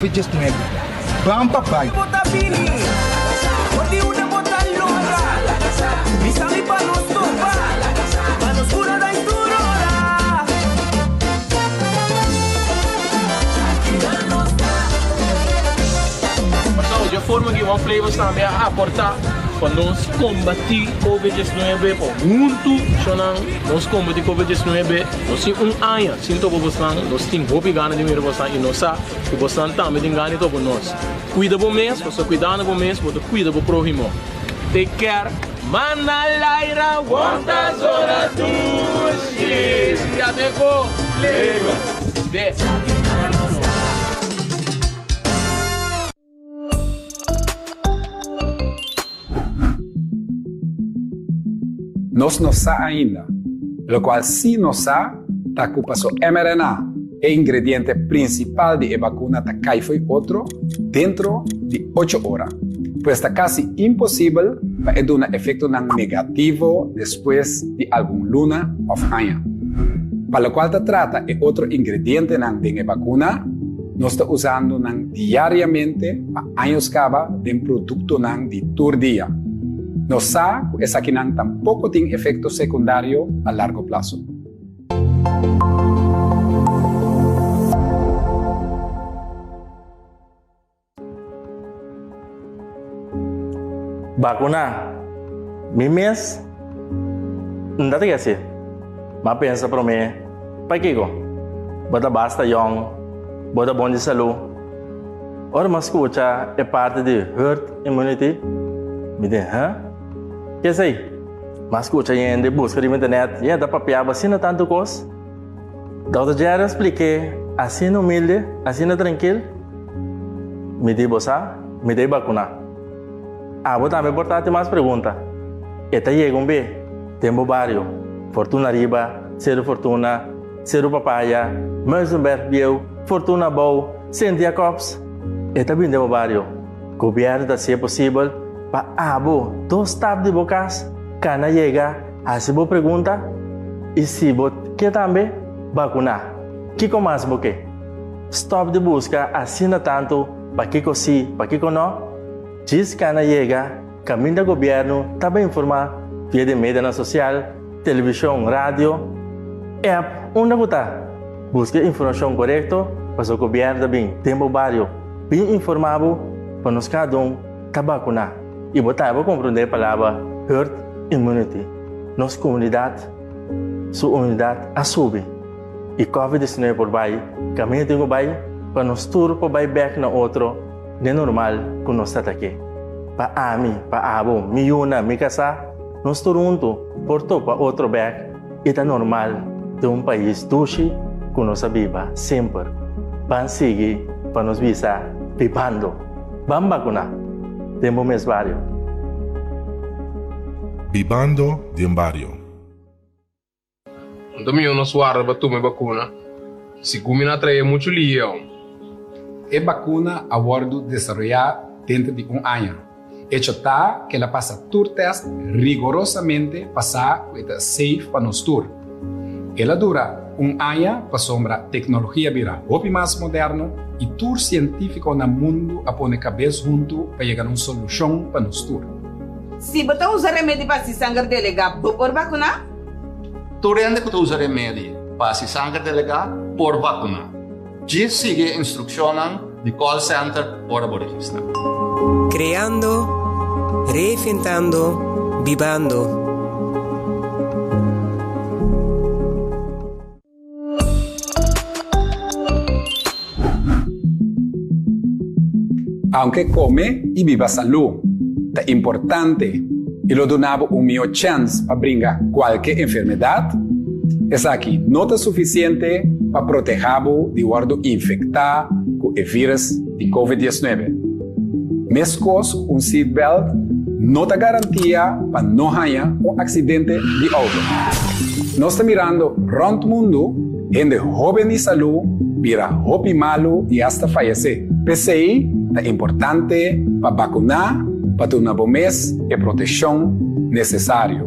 19. Ban pa bai. Bo ta bini for di unda bo ta logra Bisa mi pa nos topa Pa nos cura da tur ora Pasó dje forma ki One Flavors tambe a aportá pa nos kombatí Covid 19 pa huntu shonnan nos kombatí Covid 19. Nos tin un aña sin topa bosnan, nos tin hopi gana di mira bosnan i nos sa ku bosnan tambe tin gana di topa nos. Kuida bo mes, pasobra kuidando bo mes bo ta kuida bo próhimo. Take care. Manda laira wanta zona dushi. Ya te ko. Be. Nos no sa ainda. Locual sí nos sa ta cu paso mRNA, e ingrediente principal di e vacuna ta cay fo'i otro dentro di ocho ora. Pues ta casi imposibel pa e duna efectonan negativo despues di algun luna of aña. Pa locual ta trata e otro ingredientenan den e vacuna, Nos ta usando nan diariamente pa años caba den productonan di tur dia. Nos sa cu esakinan tampoco tin efecto secundario a largo plazo. Bakuná mi mes? N ta ta hasi. M'a pensa promé, Pakiko? Bo ta basta yòn, bo ta bon di salú. Ora m'a skucha e parti di herd immunity, mi di, Hë? Ke esei? M'a skucha hende buska riba internet, i e ta papiaba asina tantu kos. Dòkter Jerry a splik'é asina humilde, asina trankil, Mi di bo sa, mi ta e bakuná. Abo tambe por ta hasi mas pregunta. E ta yega un be den bo bario, Fortuna Riba, Seru Fortuna, Seru Papaya, Muizenberg Bieu, Fortuna Abou, Sint Jacobs. E ta bin den bo bario. Gobièrnu ta hasié posibel pa abo dos stap di bo kas kana yega hasi bo pregunta i si bo ke tambe bakuná. Kiko mas bo ke? Stòp di buska asina tantu pakiko si, pakiko nò. Djis kana yega kaminda gobièrnu ta bai informá via di medianan sosial, televishon, radio, app, unda ku ta. Buska informashon korekto pasobra gobièrnu ta bin den bo bario bin informá bo pa nos kada un ta bakuná i bo ta bo komprondé e palabra herd immunity. Nos komunidat su unidat a subi i Covid 19 por bai kaminda tin ku bai pa nos tur por bai bèk na otro den normal ku nos ta ta ke. Pa ami, pa abo, mi yuna, mi kasá, nos tur huntu por topa otro bèk i ta normal den un pais dushi ku nos a biba semper. Ban sigui pa nos bisa bibando. Ban bakuná den bo mes bario. Bibando den bario. Anto mihó nos warda pa tuma e bakuna, sigun mi na trae muchu lion. E bakuna a wòrdu desaroyá denter di un aña. Echo ta ku el a pasa tur tèst rigorosamente pa sa ku e ta safe pa nos tur. El a dura un aña pasobra teknologia bira hopi mas moderno i tur sientífiko na mundu a pone kabes huntu pa yega na un solushon pa nos tur. Si bo ta usa remedi pa hasi sanger delegá, bo por bakuná? Tur hende ku ta usa remedi pa hasi sanger delegá por bakuná. Djis sigui e instrukshonnan di call center ora bo registrá. Kreando, reinventando, bibando. Aunke kome i biba salú ta importante i lo duna bo un mihó chèns pa bringa kualke enfermedat, esaki no ta sufisiente pa protehá bo di wòrdu infektá ku e vírus di Covid 19. Meskos ku un seatbelt no ta garantia pa no haña un aksidente di outo. Nos ta mirando rònt mundu hende hóben di salú bira hopi malu i asta fayesé. P'esei ta importante pa bakuná pa duna bo mes e proteshon nesesario.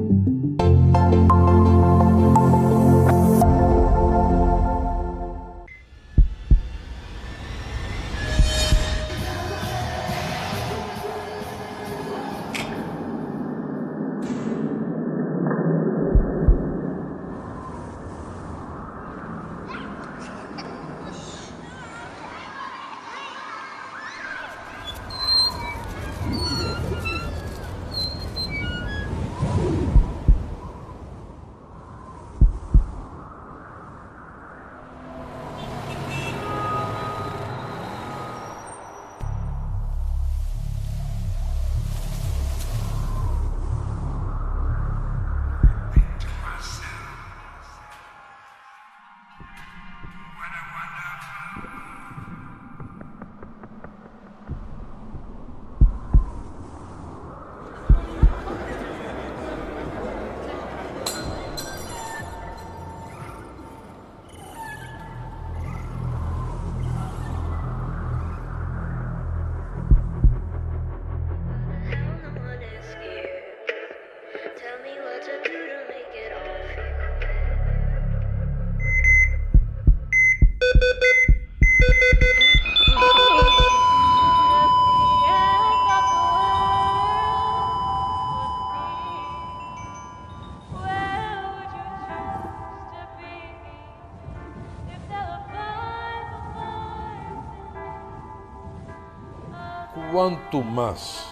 Kuantu mas?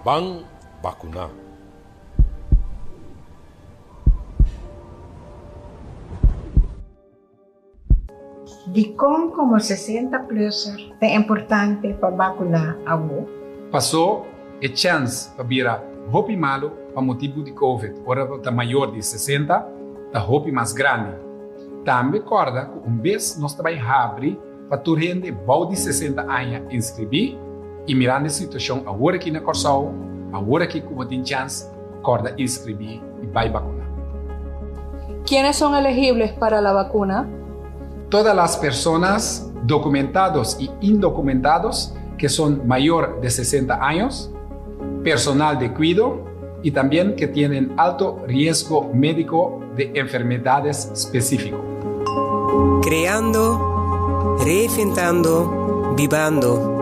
Ban bakuná! Dikon komo 60 plusser ta importante pa bakuná awor? Pasó e chèns pa bira hopi malu pa motibu di covid ora bo ta mayor di 60 ta hopi mas grandi. Tambe kòrda ku un bes nos ta bai habri pa tur hende bou di 60 aña inskribí i mirando e situashon awor aki na Kòrsou, awor aki ku bo tin chèns, kòrda inskribí i bai bakuná. ¿Quiénes son elegibles para la vacuna? Todas las personas documentados y indocumentados que son mayor de 60 años, personal de cuido y también que tienen alto riesgo médico de enfermedades específico. Creando, reinventando, bibando.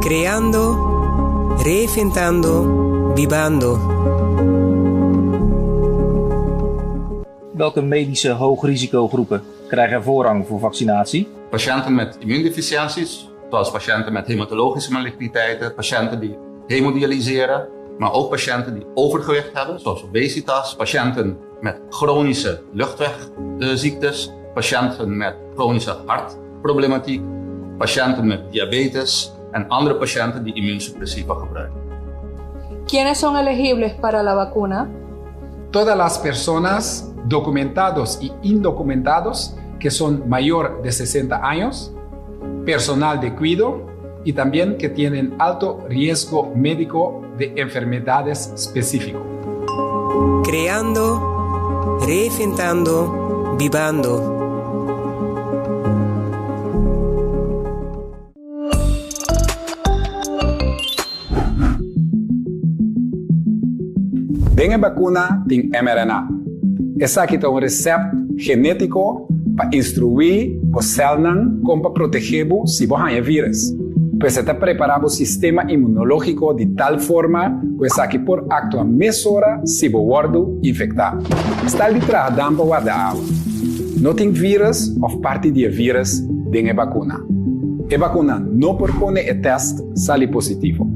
Creando, reinventando, bibando. Welke medische hoogrisicogroepen krijgen voorrang voor vaccinatie? Patiënten met immuundeficiënties, zoals patiënten met hematologische maligniteiten, patiënten die hemodialyseren, maar ook patiënten die overgewicht hebben, zoals obesitas, patiënten met chronische luchtwegziektes, patiënten met chronische hartproblematiek, patiënten met diabetes en andere patiënten die immuunsuppressiva gebruiken. ¿Quiénes son elegibles para la vacuna? Todas las personas documentados y indocumentados que son mayor de 60 años, personal de cuido y también que tienen alto riesgo médico de enfermedades específico. Creando, reinventando, bibando. Den e bakuna tin mRNA. Esaki ta un resèpt genétiko pa instruí bo sèlnan kon pa protegé bo si bo haña e vírùs. Pues e ta prepará bo sistema inmunológiko di tal forma ku esaki por aktua mesora si bo wòrdu infektá. Stal di traha dam pa warda awa. No tin vírùs òf parti di e vírùs den e bakuna. E bakuna no por pone e tèst sali positivo.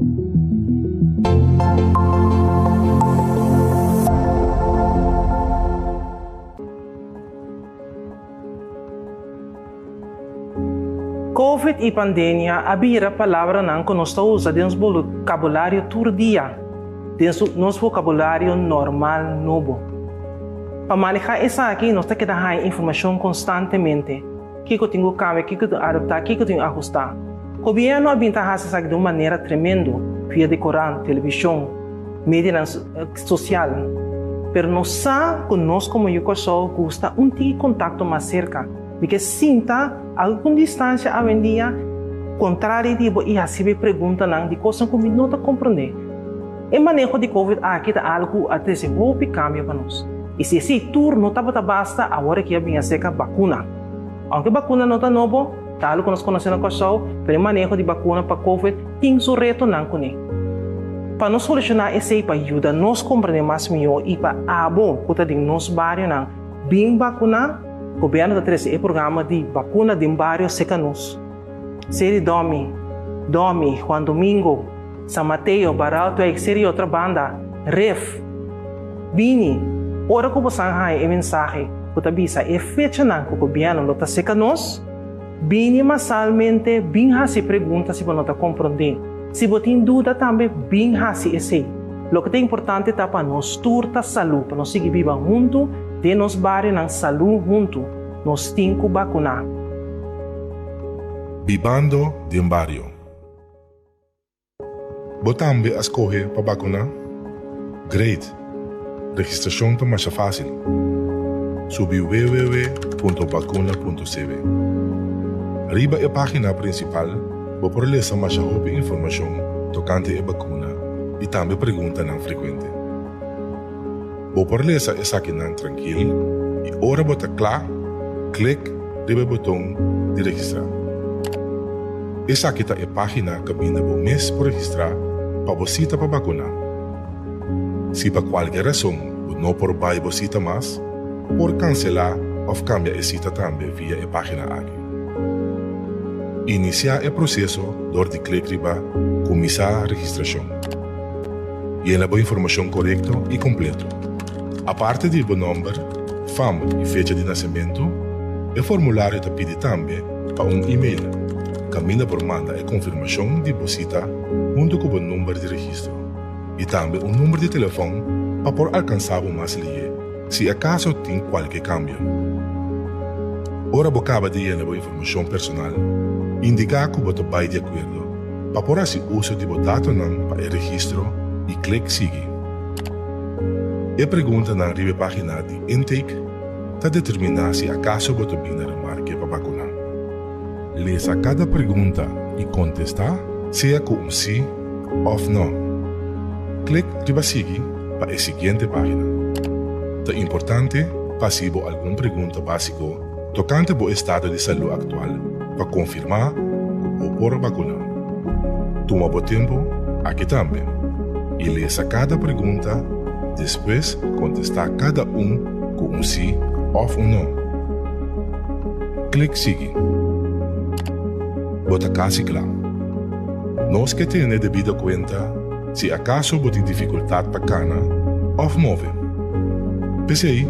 Covid i pandemia a bira palabranan ku nos ta usa den nos bokabulario tur dia, den nos bokabulario normal nobo. Pa manehá esaki nos ta keda haña informashon konstantemente. Kiko tin ku kambia, kiko tin adaptá, kiko tin ahustá. Gobièrnu a bin ta hasi esaki di un manera tremendo via di korant, televishon, medianan sosial. Pero nos sa ku nos komo yu Kòrsou gusta un tiki kontakto mas serka. Mi ke sinta algun distansia awendia kontrali di bo i hasibi preguntanan di kosnan ku mi no ta komprondé. E maneho di covid aki ta algu ku a trese hopi kambio pa nos. I si esei tur no tabata basta, awor aki a bin aserka bakuna. Ounke bakuna no ta nobo, ta algu ku nos konosé na Kòrsou, pero e maneho di bakuna pa covid tin su retonan kuné. Pa nos solushoná esei, pa yuda nos komprendé mas mihó i pa abo ku ta den nos barionan bin bakuná, gobièrnu ta trese e programa di bakuna den bario serka nos. Seri Domi, Domi, Juan Domingo, San Mateo, Baraltwijk, Seri Otra Banda, Ref. Bini, ora ku bosan haña e mensahe ku ta bisa e fechanan ku gobièrnu lo ta seka nos, bini masalmente bin hasi pregunta si bo no ta komprondé. Si bo tin duda tambe bin hasi esei. Loke ta importante ta pa nos tur ta salú, pa nos sigui biba huntu den nos barionan salú huntu. Nos tin ku bakuná. Bibando den bario. Bo tambe a skohe pa bakuná? Great! Registrashon ta masha fásil. Subi www.bakuna.cw. Riba e página prinsipal bo por lesa masha hopi informashon tokante e bakuna i tambe preguntanan frekuente. Bo por lesa esakinan trankil i ora bo ta kla, klik riba e boton di registrá. Esaki ta e página kaminda bo mes por registrá pa bo sita pa bakuná. Si pa kualke rason bo no por bai bo sita mas, por kanselá òf kambia e sita tambe via e página aki. Inisiá e proseso dor di klik riba Kuminsá registrashon. Yena bo informashon korekto i kompleto. Aparte di bo nòmber, fam i fecha di nasementu, e formulario ta pidi tambe pa un e-mail kaminda por manda e konfirmashon di bo sita huntu ku bo number di registro i tambe un number di telefòn pa por alkansá bo mas lihé si akaso tin kualke kambio. Ora bo kaba di yena bo informashon personal, indiká ku bo ta bai di akuerdo pa por hasi uso di bo datonan pa e registro i klik Sigui. E preguntanan riba e página di intake ta determiná si akaso bo ta bin na remarke pa bakuná. Lesa kada pregunta i kontestá sea ku un sí òf nò. Klik riba Sigui pa e siguiente página. Ta importante pa hasi bo algun pregunta básiko tokante bo estado di salú aktual pa konfirmá ku bo por bakuná. Tuma bo tempu aki tambe i lesa kada pregunta, despues kontestá kada un ku un sí òf un nò. Klik Sigui. Bo ta kasi kla. Nos ke tene debido kuenta si akaso bo tin difikultat pa kana òf move. P'esei,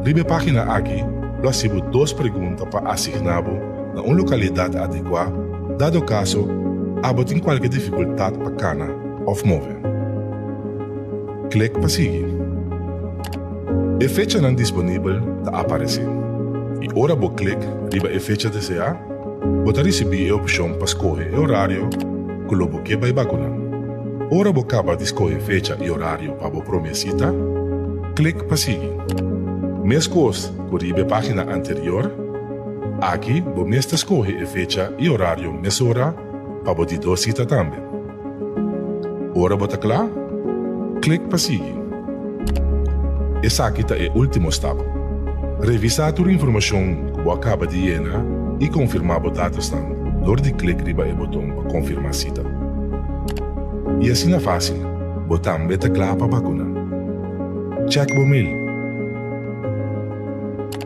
riba e página aki lo hasi bo dos pregunta pa asigná bo na un lokalidat adekuá dado kaso abo tin kualke difikultat pa kana òf move. Klik pa sigui. E fechanan disponibel ta aparesé i ora bo klik riba e fecha deseá, bo ta risibí e opshon pa skohe e orario ku lo bo ke bai bakuná. Ora bo kaba di skohe fecha i orario pa bo promé sita, klik pa sigui. Meskos ku riba e página anterior, aki bo mes ta skohe e fecha i orario mesora pa bo di dos sita tambe. Ora bo ta kla, klik pa sigui. Esaki ta e último stap. Revisá tur informashon ku bo a kaba di yena i konfirmá bo datosnan dor di klik riba e boton pa konfirmá sita. I asina fásil, bo tambe ta kla pa bakuná. Chèk bo mail.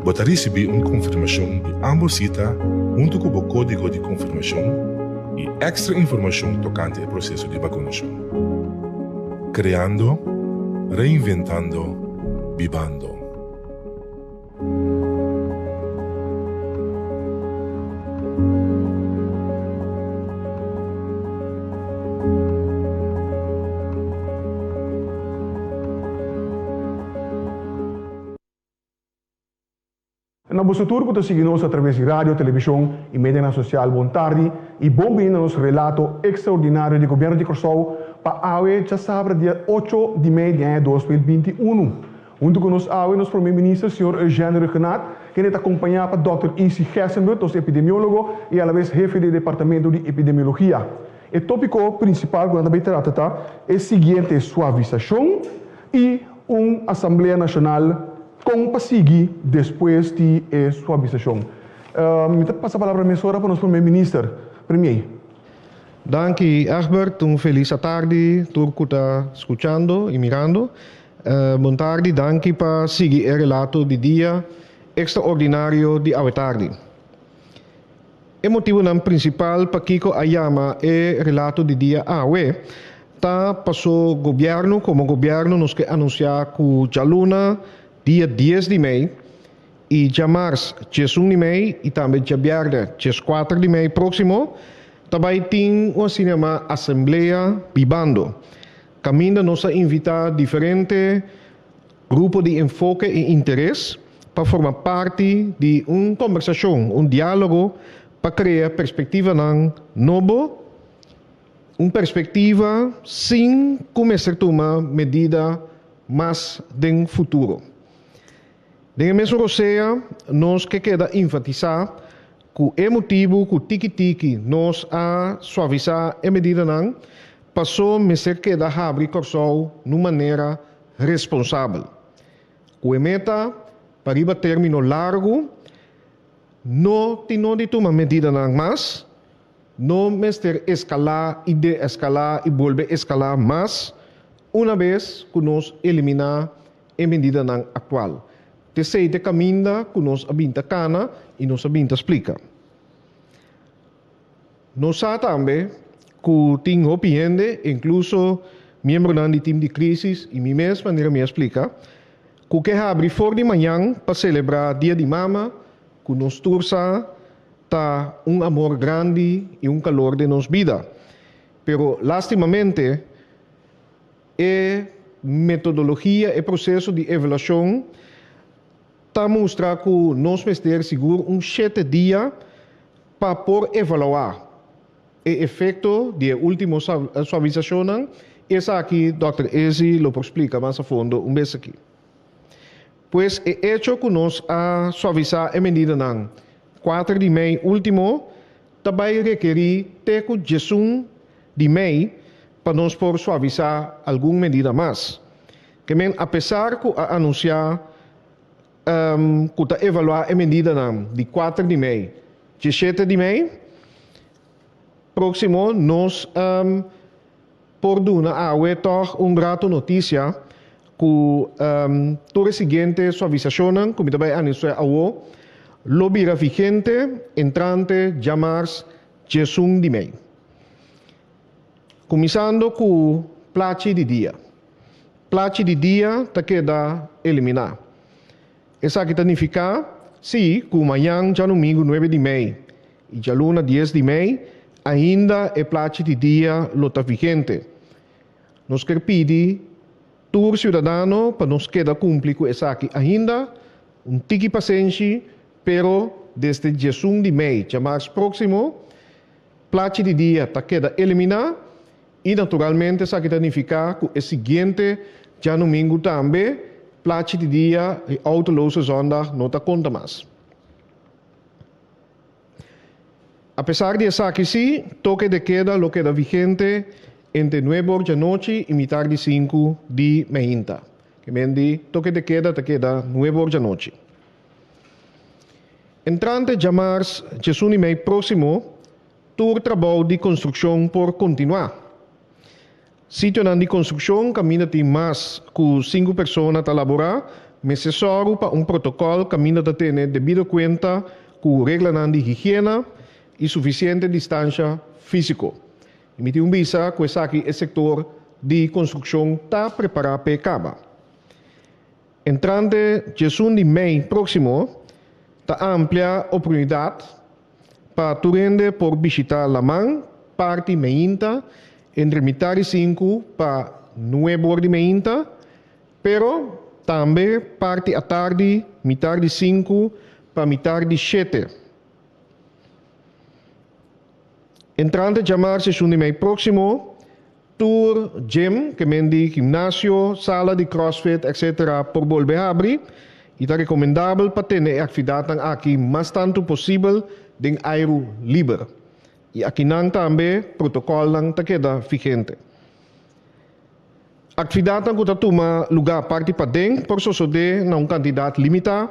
Bo ta risibí un konfirmashon di ámbos sita huntu ku bo kódigo di konfirmashon i èkstra informashon tokante e proseso di bakunashon. Kreando, reinventando, bibando. Na boso tur ku ta sigui nos atraves di radio, televishon i medianan sosial bon tardi i bon bini na nos relato ekstraordinario di Gobièrnu di Kòrsou pa awe djasabra dia ocho di mei di aña 2021. Huntu ku nos awe nos Prome Minister señor Eugène Rhuggenaath kende ta kompañá pa dòkter Isi Gessenbud nos epidemiólogo i alabes hefe di e departamento di epidemiologia. E tópiko prinsipal ku nan ta bai trata ta e siguiente suavisashon i un Asamblea Nashonal Kon pa sigui despues di e suavisashon? Mi ta pasa palabra mesora pa nos Prome Minister. Premier. Danki Egbert, un felis atardi tur ku ta skuchando i mirando. Bon tardi, danki pa sigui e relato di dia ekstraordinario di awe tardi. E motibunan prinsipal pakiko a yama e relato di dia awe ta paso gobièrnu komo gobièrnu nos ke anunsiá ku djaluna dia dies di mei i djamars diesun di mei i tambe djabièrnè dieskuater di mei próksimo ta bai tin un asina yamá asamblea bibando kaminda nos a invitá diferente Grupo di enfoke i interes pa forma parti di un kombersashon, un diálogo pa krea perspektivanan nobo, un perspektiva sin ku mester tuma medida. mas den futuro. Den e mesun rosea nos ke keda enfatisá ku e motibu ku tiki tiki nos a suavisá e medidanan pasó mester keda habri Kòrsou n'un manera responsabel. Ku e meta pa riba término largu no tin no di tuma medidanan mas, no mester eskalá i deeskalá i bolbe eskalá mas una bes ku nos eliminá e medidanan aktual. T'esei t'e kaminda ku nos a bin ta kana i nos a bin ta splika. Nos sa tambe ku tin hopi hende, inkluso miembronan di tim di krísis i mi mes manera mi a splika, ku ke habri for di mañan pa selebrá Dia di Mama ku nos tur sa ta un amor grandi i un kalor den nos bida. Pero lastimamente E metodologia, e proseso di evaluashon ta mustra ku nos mester sigur un shete dia pa por evaluá e efekto di e último suavisashonnan. Esaki dòkter Ezi lo por splika mas a fondo un bes aki. Pues e echo ku nos a suavisá e medidanan kuater di mei último ta bai rekerí te ku djesun di mei pa nos por suavisá algun medida mas. Ke men apesar ku a anunsiá ku ta evaluá e medidanan di kuater di mei djeshete di mei próksimo nos por duna awe tòg un grato notisia ku tur e siguiente suavisashonnan ku mi ta bai anunsiá awo lo bira vigente entrante djamars djesun di mei. Kuminsando ku plachi di dia. Plachi di dia ta keda eliminá. Esaki ta nifiká si ku mañan djanumingu nuebe di mei i djaluna dies di mei ainda e plachi di dia lo ta vigente. Nos ker pidi tur siudadano pa nos keda kumpli ku esaki ainda, un tiki pasenshi, pero desde djesun di mei djamars próksimo, plachi di dia ta keda eliminá i naturalmente esaki ta nifiká ku e siguiente djanumingu tambe plachi di dia i Autoloze Zondag no ta konta mas. Apesar di esaki sí, toke de keda lo keda vigente entre nuebe or djanochi i mitar di sinku di meinta. Ke men di toke de keda ta keda nuebe or djanochi. Entrante djamars djesun di mei próksimo, tur trabou di konstrukshon por kontinuá. Sitionan di konstrukshon kaminda tin mas ku sinku persona ta laborá mester sòru pa un protokòl kaminda ta tene debido kuenta ku reglanan di higiena i sufisiente distansha físiko. I mi tin un bisa ku esaki e sektor di konstrukshon ta prepará p'e kaba. Entrante djesun di mei próksimo ta amplia oportunidat pa tur hende por bishitá laman parti meinta entre mitar di sinku pa nuebe or di meinta, pero tambe parti atardi mitar di sinku pa mitar di shete. Entrante djamars esun di mei próksimo, tur gym, ke men di gimnasio, sala di crossfit etc. Por bolbe habri i ta rekomendabel pa tene e aktividatnan aki mas tantu posibel den airu liber. I akinan tambe protokòlnan ta keda vigente. Aktividatnan ku ta tuma lugá parti paden por sosodé na un kantidat limitá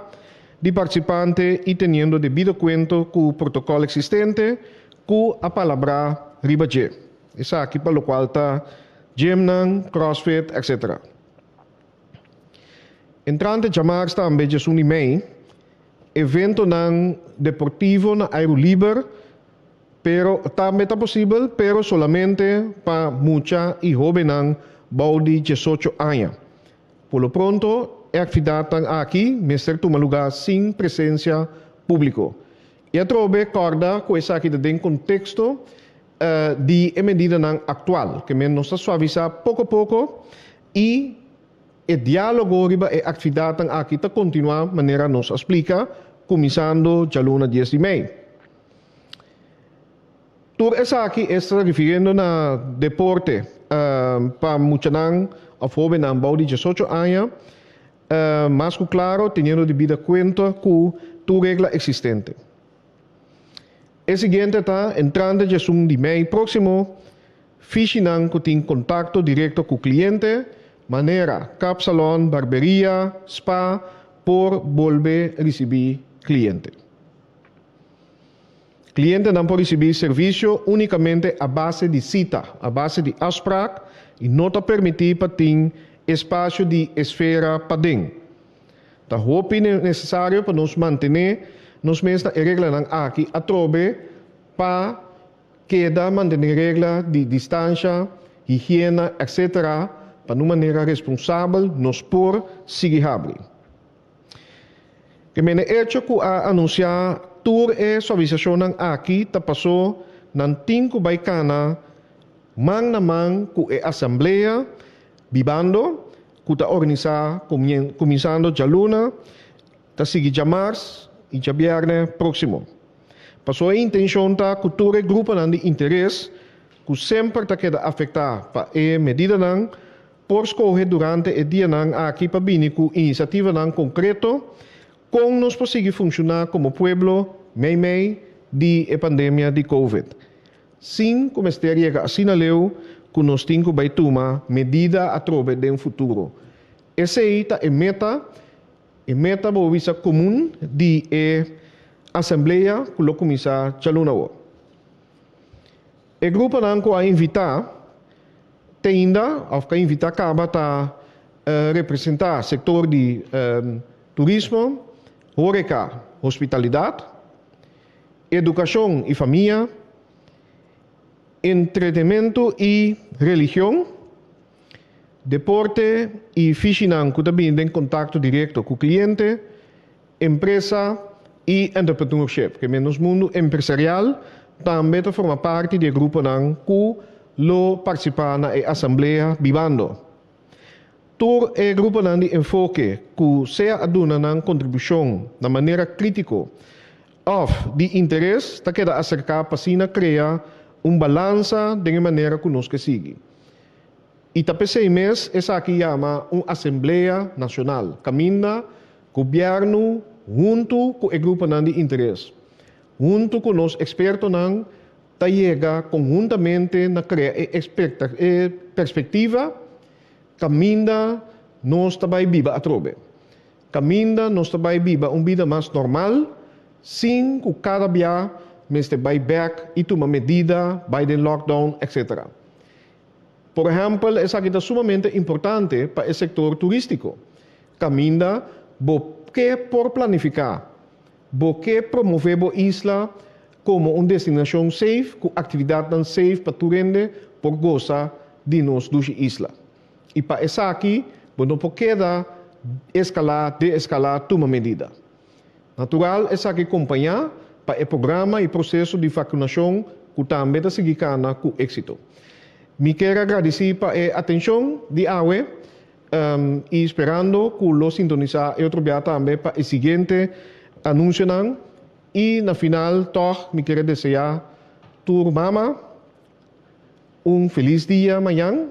di partisipante i teniendo debido kuento ku protokòl eksistente ku a palabrá riba dje. Esaki pa lokual ta gymnan, crossfit, etc. Entrante djamars tambe djesun di mei, eventonan deportivo na airu liber pero tambe ta posibel pero solamente pa mucha i hóbennan bou di diesocho aña. Por lo pronto e aktividatnan aki mester tuma lugá sin presensia públiko. I atrobe kòrda ku esaki ta den konteksto di e medidanan aktual, ke men nos ta suavisá poko poko i e diálogo riba e aktividatnan aki ta kontinuá manera nos a splika kuminsando djaluna dies di mei. Tur esaki esta refiriendo na deporte pa muchanan. òf hóbennan bou di diesocho aña, mas ku klaro teniendo debida kuenta ku tur regla eksistente. E siguiente ta entrante djesun di mei próksimo, fishinan ku tin kontakto direkto ku kliente, manera kapsalòn, barberia, spa, por bolbe risibí kliente. Klientenan por risibí servisio únikamente a base di sita, a base di afsprak i no ta permití pa tin espasio di esfera paden. Ta hopi nesesario pa nos mantené nos mes na e reglanan aki atrobe pa keda mantené regla di distansha, higiena etc. Pa na un manera responsabel nos por sigui habri. Ke mene echo ku a anunsiá tur e suavisashonnan aki ta pasó nan tin ku bai kana man na man ku e asamblea bibando ku ta organisá kuminsando djaluna, ta sigui djamars i djabièrnè próksimo. Pasó e intenshon ta ku tur e gruponan di interes ku semper ta keda afektá pa e medidanan por skohe durante e dianan aki pa bini ku inisiativanan konkreto kon nos por sigui funshoná komo pueblo meimei di e pandemia di Covid. Sin ku mester yega asina leu ku nos tin ku bai tuma medida atrobe den futuro. Esei ta e meta, e meta bo bisa komun di e asamblea ku lo kuminsá djaluna awor. E gruponan ku a invitá te ainda òf ku a invitá kaba ta representá sektor di turismo, horeca, hospitalidat, Edukashon i famia, entretementu i religion, deporte i fishinan ku ta bini den kontakto direkto ku kliente, empresa i entrepreneurship. Ke men nos mundu empresarial tambe ta forma parti di e gruponan ku lo partisipá na e asamblea Bibando. Tur e gruponan di enfoke ku sea a duna nan kontribushon na manera krítiko òf di interes ta keda aserká pa asina krea un balansa den e manera ku nos ke sigui. I ta p'esei mes esaki yama un asamblea nashonal, kaminda gobièrnu huntu ku e gruponan di interes, huntu ku nos ekspertonan ta yega konhuntamente na krea e e perspektiva kaminda nos ta bai biba atrobe. Kaminda nos ta bai biba un bida mas normal sin ku kada bia mester bai bèk i tuma medida, bai den lockdown, etc. Por ehèmpel esaki ta sumamente importante pa e sektor turístiko, kaminda bo ke por planifiká, bo ke promové bo isla komo un destinashon safe ku aktividatnan safe pa tur hende por gosa di nos dushi isla. I pa esaki bo no por keda eskalá, deeskalá, tuma medida. Natural esaki kompañá pa e programa i proseso di vakunashon ku tambe ta sigui kana ku éksito. Mi kier a gradisí pa e atenshon di awe i sperando ku lo sintonisá e otro bia tambe pa e siguiente anunsionan i na final tòg mi kier a deseá tur mama, Un felis dia mañan.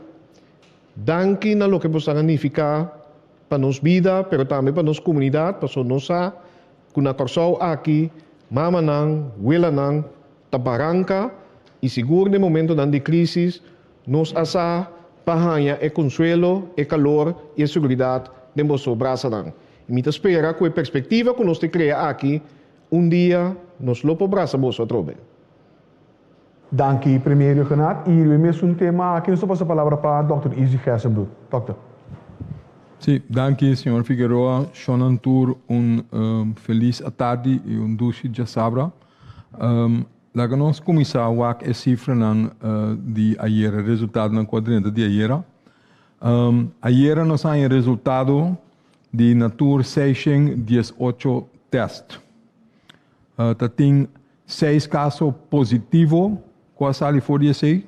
Danki na loke boso a nifiká pa nos bida pero tambe pa nos komunidat pasobra nos sa ku na Kòrsou aki mamanan, welanan ta baranka i sigur den momentonan di krísis nos a sa pa haña e konsuelo, e kalor i e seguridat den boso brasanan. I mi ta spera ku e perspektiva ku nos ta krea aki un dia nos lo por brasa boso atrobe. Danki Premier Rhuggenaath y riba e mesun tema aki nos ta pasa palabra pa Dòkter Izzy Gerstenbluth. Dòkter. Sí, danki señor Figueroa. Shonnan tur un felis atardi y un dushi djasabra. Laga nos cuminsa wak e cifranan di ayera, e resultadonan cu a drenta di ayera. Ayera nos a haña resultado di na tur 618 test. Ta tin Seis kaso positivo ku a sali for di esei.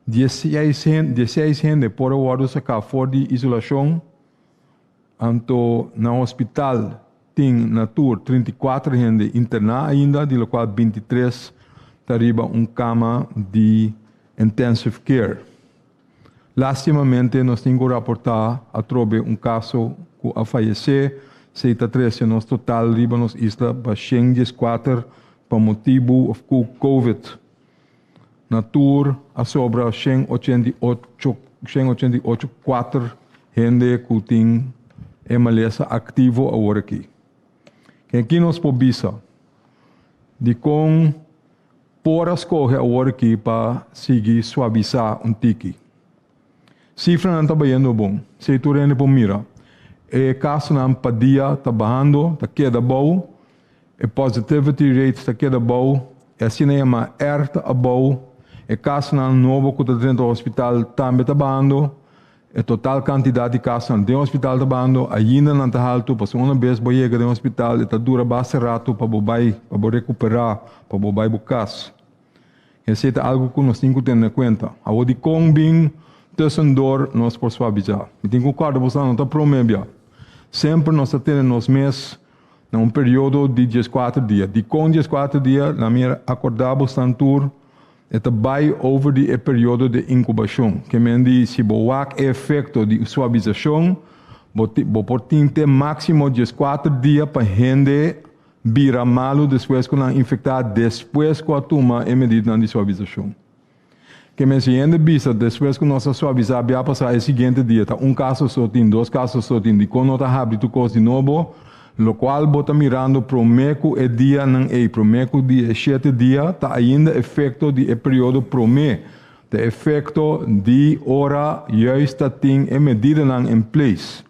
Dieseis hende por a wòrdu saká for di isolashon. Anto na hospital tin na tur 34 hende interná ainda, di lokual 23 ta riba un kama di intensive care. Lástimamente nos tin ku raportá atrobe un kaso ku a fayesé, esei ta trese nos total riba nos isla pa 114 pa motibu òf ku Covid. Na tur a sobra 188, 188 kuater hende ku tin e malesa aktivo aworakí. Ken ki nos por bisa dikon por a skohe awor aki pa sigui suavisá un tiki? Sifranan ta bayendo bon, esei tur hende por mira. E kasonan pa dia ta bahando, ta keda abou, e positivity rate ta keda abou, e asina yamá R ta abou, e kasonan nobo ku ta drenta hospital tambe ta bahando, E total kantidat di kasonan den hospital ta bando, ainda nan ta haltu, pasobra una bes bo yega den hospital e ta dura basta ratu pa bo bai, pa bo rekuperá, pa bo bai bo kas. Esei ta algu ku nos tin ku tene na kuenta. Awor dikon bin tussendoor nos por suavisá? Mi tin ku kòrda boso nan no ta promé bia. Semper nos ta tene nos mes na un periodo di dieskuater dia. Dikon dieskuater dia? Na mi akordá boso tur E ta bai over di e periodo di inkubashon. Ke men di si bo wak e efekto di suavisashon, bo bo por tin te máksimo 14 dia pa hende bira malu despues ku nan infektá despues ku a tuma e medidanan di suavisashon. Ke men si hende bisa despues ku nos a suavisá bia pasá e siguiente dia ta un kaso so tin, dos kaso so tin, dikon no ta habri tur kos di nobo? Lokual bo ta mirando promé ku e dianan ei, promé ku di e shete dia, ta ainda efekto di e periodo promé, ta efekto di ora juist ta tin e medidanan in place.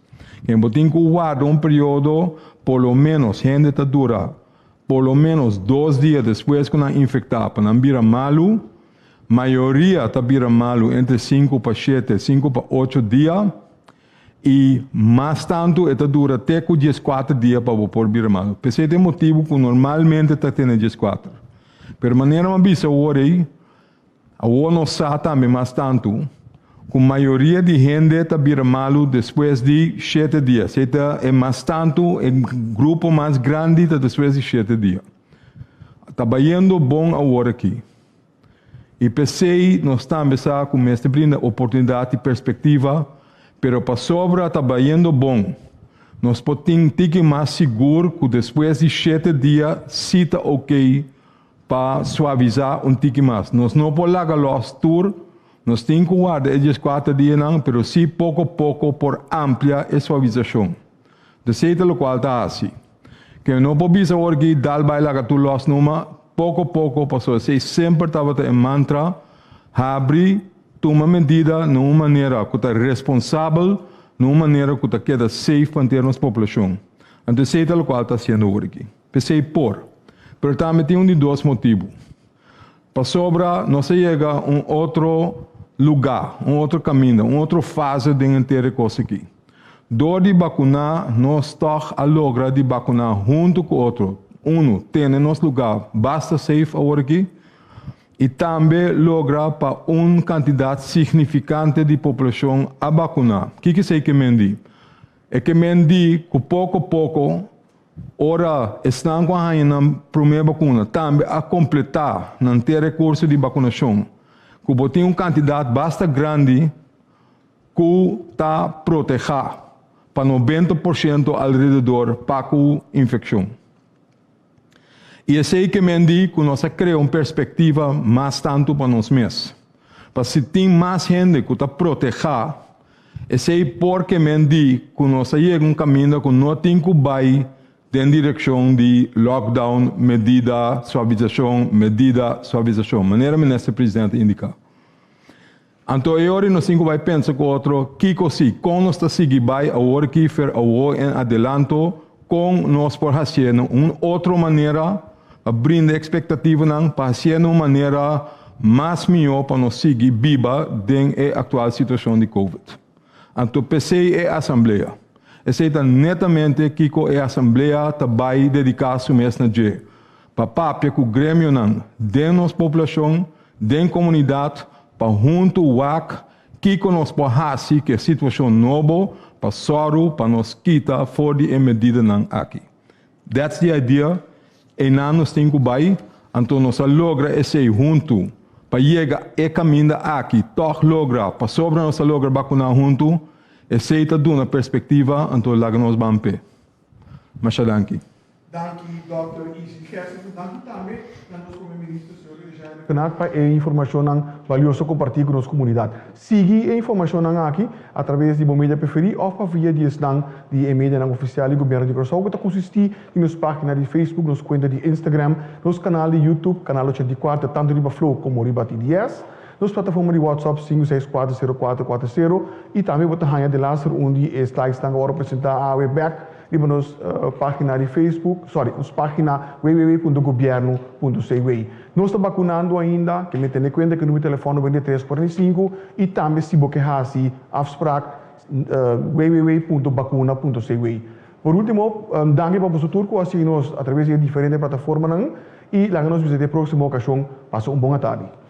Ken bo tin ku warda un periodo, por lo ménos hende ta dura por lo ménos dos dia despues ku nan infektá pa nan bira malu. Mayoria ta bira malu entre sinku pa shete, sinku pa ocho dia. I mas tantu e ta dura te ku 14 dia pa bo por bira malu. P'esei ta e motibu ku normalmente ta tene 14. Pero manera mi a bisa awor ei, awor nos sa tambe mas tantu ku mayoria di hende ta bira malu despues di shete dia. Esei ta e mas tantu, e grupo mas grandi ta despues di shete dia. Ta bayendo bon awor aki. I p'esei nos tambe sa ku mester brinda oportunidat i perspektiva, pero pasobra ta bayendo bon, nos por tin tiki mas sigur ku despues di shete dia si ta oke pa suavisá un tiki mas. Nos no por laga lòs tur, nos tin ku warda e 14 dianan, pero si poko poko por amplia e suavisashon. Esei ta lokual ta hasi. Ke no por bisa awor ki dal bai laga tur lòs numa, poko poko pasobra esei semper tabata e mantra, habri, tuma medida na un manera ku ta responsabel, na un manera ku ta keda safe pa henter nos poblashon. Anto esei ta lokual ta hasiendo awor aki. P'esei por. Pero tambe tin un di dos motibu. Pasobra nos a yega un otro lugá, un otro kaminda, un otro fase den henter e kos aki. Dor di bakuná nos tòg a logra di bakuná huntu ku otro. Unu, tene nos lugá basta safe awor aki i tambe logra pa un kantidat signifikante di poblashon a bakuná. Kiko esei ke men di? E ke men di ku poko poko Ora esnan ku a haña nan promé bakuna tambe a kompletá nan te rekurso di bakunashon, ku bo tin un kantidat basta grandi ku ta protehá pa 90% alrededor pa ku infekshon. I esei ke men di ku nos a krea un perspektiva mas tantu pa nos mes. Pa si tin mas hende ku ta protehá, Esei por ke men di ku nos a yega un kaminda ku no tin ku bai den direkshon di lockdown, medida, suavisashon, medida, suavisashon, manera Minister President a indiká. Anto e ora nos tin ku bai pensa ku otro kiko si, kon nos ta sigui bai awor aki fer awor en adelanto, kon nos por hasié na un otro manera pa brinda ekspektativanan pa hasié na un manera mas mihó pa nos sigui biba den e aktual situashon di Covid. Anto p'esei e asamblea. Esei ta netamente kiko e asamblea ta bai dediká su mes na dje, pa papia ku gremionan den nos poblashon, den komunidat, pa huntu wak kiko nos por hasi ku e situashon nobo pa sòru pa nos kita for di e medidanan aki. That's the idea, einan nos tin ku bai, anto nos a logra esei huntu. Pa yega e kaminda aki tòg logra pasobra nos a logra bakuná huntu, esei ta duna perspektiva anto laga nos ban p'e. Masha danki. Danki Dòkter Izzy Gerstenson. Danki tambe na nos Prome Minister señor Jaime Knack pa e informashonnan balioso kompartí ku nos komunidat. Sigui e informashonnan aki a traves di bo media preferí òf pa via di esnan di e medianan ofisial di Gobièrnu di Kòrsou ku ta konsistí di nos página di Facebook, nos kuenta di Instagram, nos kanal di YouTube, Kanal 84, tantu riba Flow komo riba TDS, nos plataforma di WhatsApp 5640440 i tambe bo ta haña delaster un di e slidesnan ku a wòrdu presentá awe bèk Riba nos página di Facebook, sorry, nos página www.gobierno.cw. Nos ta bakunando ainda, ke men tene kuenta ku e numero di telefòn 93 45 i tambe si bo ke hasi afsprak www.bakuna.cw. Por último, danki pa boso tur ku a sigui nos atraves di e diferente plataformanan i laga nos bisa te e próksimo okashon. Pasa un bon atardi.